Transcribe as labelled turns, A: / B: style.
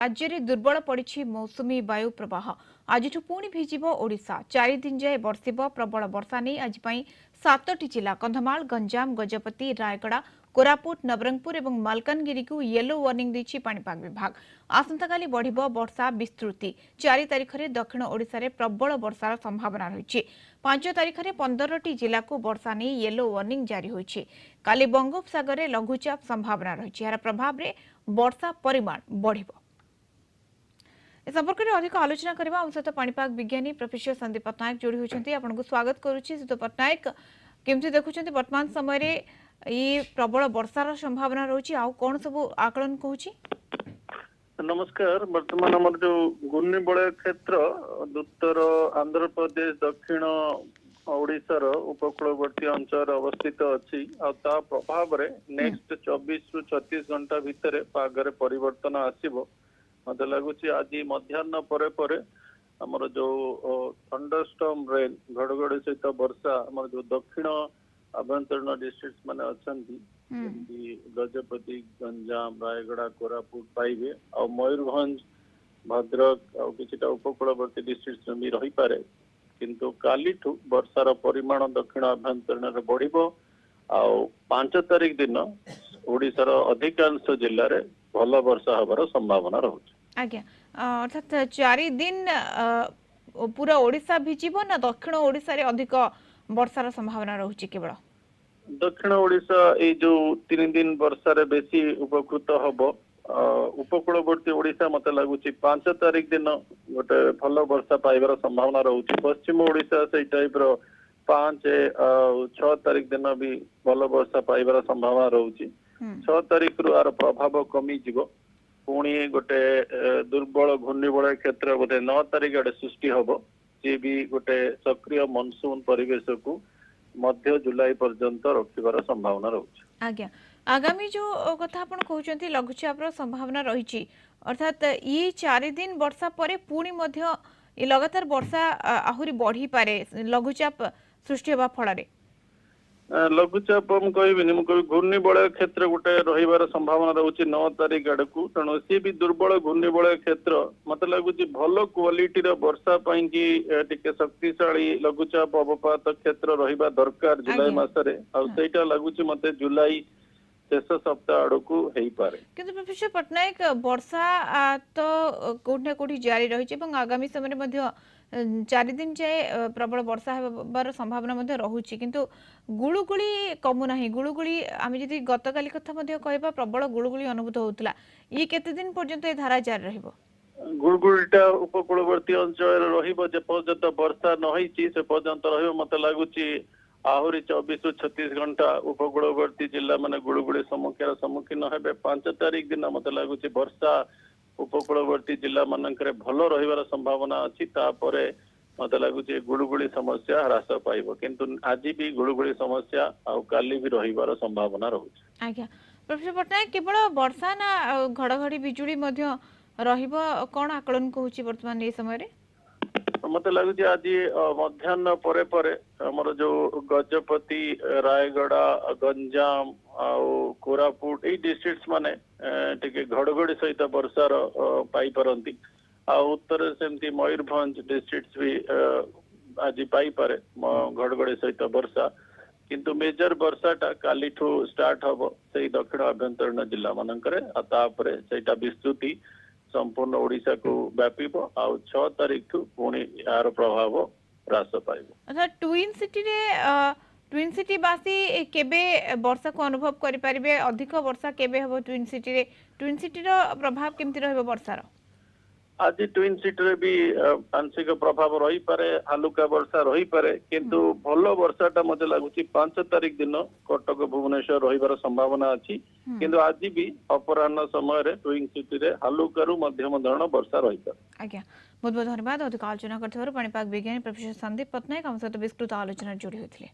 A: ରାଜ୍ୟରେ ଦୁର୍ବଳ ପଡ଼ିଛି ମୌସୁମୀ ବାୟୁ ପ୍ରବାହ। ଆଜିଠୁ ପୁଣି ଭିଜିବ ଓଡ଼ିଶା। 4 ଦିନ ଯାଏ ବର୍ଷିବ ପ୍ରବଳ ବର୍ଷା ନେଇ ଆଜି ପାଇଁ ସାତଟି ଜିଲ୍ଲା କନ୍ଧମାଳ, ଗଞ୍ଜାମ, ଗଜପତି, ରାୟଗଡ଼ା, କୋରାପୁଟ, ନବରଙ୍ଗପୁର ଏବଂ ମାଲକାନଗିରିକୁ ୟେଲୋ ୱାର୍ଣ୍ଣିଂ ଦେଇଛି ପାଣିପାଗ ବିଭାଗ। ଆସନ୍ତାକାଲି ବଢ଼ିବ ବର୍ଷା ବିସ୍ତୃତି। 4 ତାରିଖରେ ଦକ୍ଷିଣ ଓଡ଼ିଶାରେ ପ୍ରବଳ ବର୍ଷାର ସମ୍ଭାବନା ରହିଛି। 5 ତାରିଖରେ 15ଟି ଜିଲ୍ଲାକୁ ବର୍ଷା ନେଇ ୟେଲୋ ୱାର୍ଣ୍ଣିଂ ଜାରି ହୋଇଛି। କାଲି ବଙ୍ଗୋପସାଗରରେ ଲଘୁଚାପ ସମ୍ଭାବନା ରହିଛି। ଏହାର ପ୍ରଭାବରେ ବର୍ଷା ପରିମାଣ ବଢ଼ିବ। ଏ ସମ୍ପର୍କରେ ଅଧିକ ଆଲୋଚନା କରିବା। ଆମ ସହିତ ପାଣିପାଗ ବିଜ୍ଞାନୀ ପ୍ରଫେସର ସନ୍ଦୀପ ପଟ୍ଟନାୟକ ଯୋଡ଼ି ହୋଇଛନ୍ତି। ଆପଣଙ୍କୁ ସ୍ୱାଗତ କରୁଛି। ଶ୍ରୀଯୁକ୍ତ ପଟ୍ଟନାୟକ, କେମିତି ଦେଖୁଛନ୍ତି ବର୍ତ୍ତମାନ ସମୟରେ ଏଇ ପ୍ରବଳ ବର୍ଷାର ସମ୍ଭାବନା ରହୁଛି, ଆଉ କ'ଣ ସବୁ ଆକଳନ କହୁଛି?
B: ନମସ୍କାର। ବର୍ତ୍ତମାନ ଆମର ଯୋଉ ଘୂର୍ଣ୍ଣିବଳୟ କ୍ଷେତ୍ର ଉତ୍ତର ଆନ୍ଧ୍ରପ୍ରଦେଶ, ଦକ୍ଷିଣ ଓଡିଶାର ଉପକୂଳବର୍ତ୍ତୀ ଅଞ୍ଚଳରେ ଅବସ୍ଥିତ ଅଛି ଆଉ ତା ପ୍ରଭାବରେ ନେକ୍ସଟ 24ରୁ 36 ଘଣ୍ଟା ଭିତରେ ପାଗରେ ପରିବର୍ତ୍ତନ ଆସିବ। ମତେ ଲାଗୁଛି ଆଜି ମଧ୍ୟାହ୍ନ ପରେ ପରେ ଆମର ଯୋଉ ଥଣ୍ଡରଷ୍ଟର୍ମ ରେନ୍, ଘଡଘଡି ସହିତ ବର୍ଷା, ଆମର ଯୋଉ ଦକ୍ଷିଣ ଆଭ୍ୟନ୍ତରୀଣ ଡିଷ୍ଟ୍ରିକ୍ଟ ମାନେ ଅଛନ୍ତି, ଯେମିତି ଗଜପତି, ଗଞ୍ଜାମ, ରାୟଗଡା, କୋରାପୁଟ ପାଇବେ ଆଉ ମୟୂରଭଞ୍ଜ, ଭଦ୍ରକ ଆଉ କିଛିଟା ଉପକୂଳବର୍ତ୍ତୀ ଡିଷ୍ଟ୍ରିକ୍ଟ ବି ରହିପାରେ। କିନ୍ତୁ କାଲିଠୁ ବର୍ଷାର ପରିମାଣ ଦକ୍ଷିଣ ଆଭ୍ୟନ୍ତରୀଣରେ ବଢିବ ଆଉ 5 ତାରିଖ ଦିନ ଓଡିଶାର ଅଧିକାଂଶ ଜିଲ୍ଲାରେ ଭଲ ବର୍ଷା ହେବାର ସମ୍ଭାବନା ରହୁଛି।
A: ଆଜ୍ଞା, ଅର୍ଥାତ୍ 4 ଦିନ ପୁରା ଓଡ଼ିଶା ଭିଜିବ ନା ଦକ୍ଷିଣ ଓଡ଼ିଶାରେ ଅଧିକ ବର୍ଷାର ସମ୍ଭାବନା ରହୁଛି କେବଳ?
B: ଦକ୍ଷିଣ ଓଡିଶା ଏଇ ଯୋଉ 3 ଦିନ ବର୍ଷାରେ ବେଶୀ ଉପକୃତ ହବ। ଉପକୂଳବର୍ତ୍ତୀ ଓଡିଶା ମତେ ଲାଗୁଛି 5 ତାରିଖ ଦିନ ଗୋଟେ ଭଲ ବର୍ଷା ପାଇବାର ସମ୍ଭାବନା ରହୁଛି। ପଶ୍ଚିମ ଓଡିଶା ସେଇ ଟାଇପ ର 5 ଆଉ 6 ତାରିଖ ଦିନ ବି ଭଲ ବର୍ଷା ପାଇବାର ସମ୍ଭାବନା ରହୁଛି। 6 ତାରିଖରୁ ଆର ପ୍ରଭାବ କମିଯିବ। ପୁଣି ଗୋଟେ ଦୁର୍ବଳ ଘୂର୍ଣ୍ଣିବଳୟ କ୍ଷେତ୍ର ବୋଧେ 9 ତାରିଖ ଆଡେ ସୃଷ୍ଟି ହବ, ସିଏ ବି ଗୋଟେ ସକ୍ରିୟ ମନସୁନ ପରିବେଶକୁ ମଧ୍ୟ ଜୁଲାଇ ପର୍ଯ୍ୟନ୍ତ ରଖିବାର ସମ୍ଭାବନା ରହୁଛି।
A: ଆଜ୍ଞା, ଆଗାମୀ ଯୋଉ କଥା ଆପଣ କହୁଛନ୍ତି, ଲଘୁଚାପର ସମ୍ଭାବନା ରହିଛି, ଅର୍ଥାତ୍ ଇଏ 4 ଦିନ ବର୍ଷା ପରେ ପୁଣି ମଧ୍ୟ ଏ ଲଗାତାର ବର୍ଷା ଆହୁରି ବଢିପାରେ ଲଘୁଚାପ ସୃଷ୍ଟି ହେବା ଫଳରେ?
B: ଲଘୁଚାପ ମୁଁ କହିବିନି, ମୁଁ କହିବି ଘୂର୍ଣ୍ଣିବଳୟ କ୍ଷେତ୍ର ଗୋଟେ ରହିବାର ସମ୍ଭାବନା ରହୁଛି 9 ତାରିଖ ଆଡକୁ। ତେଣୁ ସିଏ ବି ଦୁର୍ବଳ ଘୂର୍ଣ୍ଣିବଳୟ କ୍ଷେତ୍ର। ମତେ ଲାଗୁଛି ଭଲ କ୍ୱାଲିଟିର ବର୍ଷା ପାଇଁ କି ଟିକେ ଶକ୍ତିଶାଳୀ ଲଘୁଚାପ ଅବପାତ କ୍ଷେତ୍ର ରହିବା ଦରକାର ଜୁଲାଇ ମାସରେ ଆଉ ସେଇଟା ଲାଗୁଛି ମତେ ଜୁଲାଇ ଶେଷ ସପ୍ତାହ ଆଡକୁ ହେଇପାରେ।
A: କିନ୍ତୁ ପ୍ରଫେସର ପଟ୍ଟନାୟକ, ବର୍ଷା ତ କୋଉଠି ନା କୋଉଠି ଜାରି ରହିଛି ଏବଂ ଆଗାମୀ ସମୟରେ ମଧ୍ୟ 4 ଦିନ ଯାଏ ପ୍ରବଳ ବର୍ଷା ହେବାର ସମ୍ଭାବନା ମଧ୍ୟ ରହୁଛି, କିନ୍ତୁ ଗୁଳୁଗୁଳି କମୁନାହିଁ। ଗୁଳୁଗୁଳି ଆମେ ଯଦି ଗତକାଲି କଥା ମଧ୍ୟ କହିବା, ପ୍ରବଳ ଗୁଳୁଗୁଳି ଅନୁଭୂତ ହେଉଥିଲା। ଇଏ କେତେ ଦିନ ପର୍ଯ୍ୟନ୍ତ ଏ ଧାରା ଜାରି ରହିବ?
B: ଗୁଳୁଗୁଳିଟା ଉପକୂଳବର୍ତ୍ତୀ ଅଞ୍ଚଳରେ ରହିବ, ଯେ ପର୍ଯ୍ୟନ୍ତ ବର୍ଷା ନ ହେଇଛି ସେ ପର୍ଯ୍ୟନ୍ତ ରହିବ। ମତେ ଲାଗୁଛି ଆହୁରି 24ରୁ 36 ଘଣ୍ଟା ଉପକୂଳବର୍ତ୍ତୀ ଜିଲ୍ଲା ମାନେ ଗୁଳୁଗୁଳି ସମ୍ମୁଖୀନ ସମ୍ମୁଖୀନ ହେବେ। 5 ତାରିଖ ଦିନ ମତେ ଲାଗୁଛି ବର୍ଷା ଉପକୂଳବର୍ତ୍ତୀ ଜିଲ୍ଲା ମାନଙ୍କରେ ଭଲ ରହିବାର ସମ୍ଭାବନା ଅଛି। ତାପରେ ମତେ ଲାଗୁଛି ଗୁଳୁଗୁଳି ସମସ୍ୟା ହ୍ରାସ ପାଇବ। କିନ୍ତୁ ଆଜି ବି ଗୁଳୁଗୁଳି ସମସ୍ୟା ଆଉ କାଲି ବି ରହିବାର ସମ୍ଭାବନା ରହୁଛି।
A: ଆଜ୍ଞା ପ୍ରଫେସର ପଟ୍ଟନାୟକ, କେବଳ ବର୍ଷା ନା ଆଉ ଘଡଘଡି ବିଜୁଳି ମଧ୍ୟ ରହିବ? କ'ଣ ଆକଳନ କହୁଛି ବର୍ତ୍ତମାନ ଏ ସମୟରେ?
B: ମତେ ଲାଗୁଛି ଆଜି ମଧ୍ୟାହ୍ନ ପରେ ପରେ ଆମର ଯୋଉ ଗଜପତି, ରାୟଗଡା, ଗଞ୍ଜାମ ଆଉ କୋରାପୁଟ ଏଇ ଡିଷ୍ଟ୍ରିକ୍ଟ ମାନେ ଟିକେ ଘଡଘଡି ସହିତ ବର୍ଷାର ପାଇପାରନ୍ତି। ଆଉ ଉତ୍ତରରେ ସେମିତି ମୟୂରଭଞ୍ଜ ଡିଷ୍ଟ୍ରିକ୍ଟ ବି ଆଜି ପାଇପାରେ ଘଡଘଡି ସହିତ ବର୍ଷା। କିନ୍ତୁ ମେଜର ବର୍ଷାଟା କାଲିଠୁ ଷ୍ଟାର୍ଟ ହବ ସେଇ ଦକ୍ଷିଣ ଆଭ୍ୟନ୍ତରୀଣ ଜିଲ୍ଲା ମାନଙ୍କରେ ଆଉ ତାପରେ ସେଇଟା ବିସ୍ତୃତି ସମ୍ପୂର୍ଣ୍ଣ ଓଡିଶାକୁ ବ୍ୟାପିବ ଆଉ 6 ତାରିଖଠୁ ପୁଣି ଏହାର ପ୍ରଭାବ ହ୍ରାସ ପାଇବ।
A: ଅର୍ଥାତ୍ ଟ୍ୱିନ୍ ସିଟି ବାସୀ କେବେ ବର୍ଷାକୁ ଅନୁଭବ କରିପାରିବେ? ଅଧିକ ବର୍ଷା କେବେ ହେବ ଟ୍ୱିନ୍ ସିଟିରେ? ଟ୍ୱିନ୍ ସିଟିର ପ୍ରଭାବ କେମିତି ରହିବ ବର୍ଷାର?
B: ଆଜି ଟ୍ୱିନ୍ ସିଟିରେ ବି ଆଂଶିକ ପ୍ରଭାବ ରହିପାରେ, ହାଲୁକା ବର୍ଷା ରହିପାରେ। କିନ୍ତୁ ଭଲ ବର୍ଷାଟା ମତେ ଲାଗୁଛି 5 ତାରିଖ ଦିନ କଟକ, ଭୁବନେଶ୍ୱର ରହିବାର ସମ୍ଭାବନା ଅଛି। କିନ୍ତୁ ଆଜି ବି ଅପରାହ୍ନ ସମୟରେ ଟ୍ୱିନ୍ ସିଟିରେ ହାଲୁକାରୁ ମଧ୍ୟମ ଧରଣ ବର୍ଷା ରହିପାରେ।
A: ଆଜ୍ଞା, ବହୁତ ବହୁତ ଧନ୍ୟବାଦ ଅଧିକ ଆଲୋଚନା କରିଥିବାରୁ। ପାଣିପାଗ ବିଜ୍ଞାନୀ ପ୍ରଫେସର ସନ୍ଦୀପ ପଟ୍ଟନାୟକ ଆମ ସହିତ ବିସ୍ତୃତ ଆଲୋଚନାରେ ଯୋଡ଼ି ହୋଇଥିଲେ।